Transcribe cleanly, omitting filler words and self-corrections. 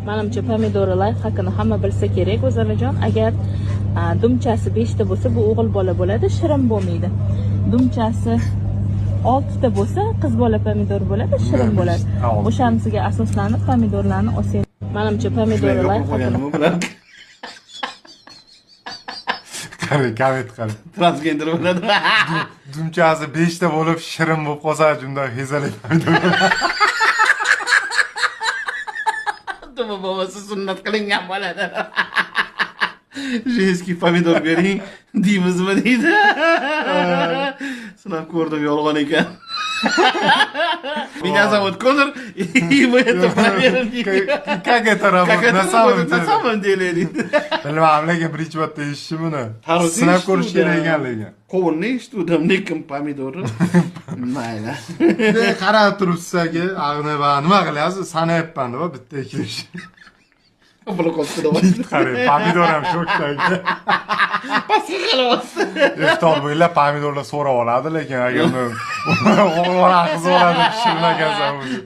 Manimcha, pomidori лайфхак ini hamma bilsa kerak, O'zarajon. Agar dumchasi beshta bo'lsa, bu o'g'il bola bo'ladi, shirin bo'lmaydi. Dumchasi oltita bo'lsa, qiz bola pomidor bo'ladi, shirin bo'ladi. Olti. O'shanisiga asoslanib pomidorlarni olsangiz. Manimcha, pomidori Yo'q, лайфхак ini qo'yganimi bular? Qarang, komment qarang. Transgender bo'ladi. Dumchasi beshta bo'lib, shirin bo'lib qolsa, shunda hezalak pomidor. Dumi bo'lmasa sunnat qilingan bo'ladi. Женский pomidor bering deymizmi deydi. Sinab ko'rdim, yolg'on ekan. Меня зовут Конор, и мы это проверим deydi. Как это Как работает это на самом работает на деле? Самом деле deydi. Bilmadim, lekin birinchi marta eshitishim uni. Tarvuz Sinab ko'rish eshituvdim. Kerak ekan lekin. Qovunni eshituvdim, lekin pomidorni. Mayli. Bunday qarab turibsiz aka, ag'ni va nima qilyapsiz? Sanayapman deb bitta, ikki, uch. Bular qolibdi. Qarang, pomidor ham shokda aka. Pastga qarayapti. Ehtiyot bo'linglar, pomidorlar so'rab oladi, lekin agar uni o'g'il bola, qiz bola deb pishirmagansan o'zi.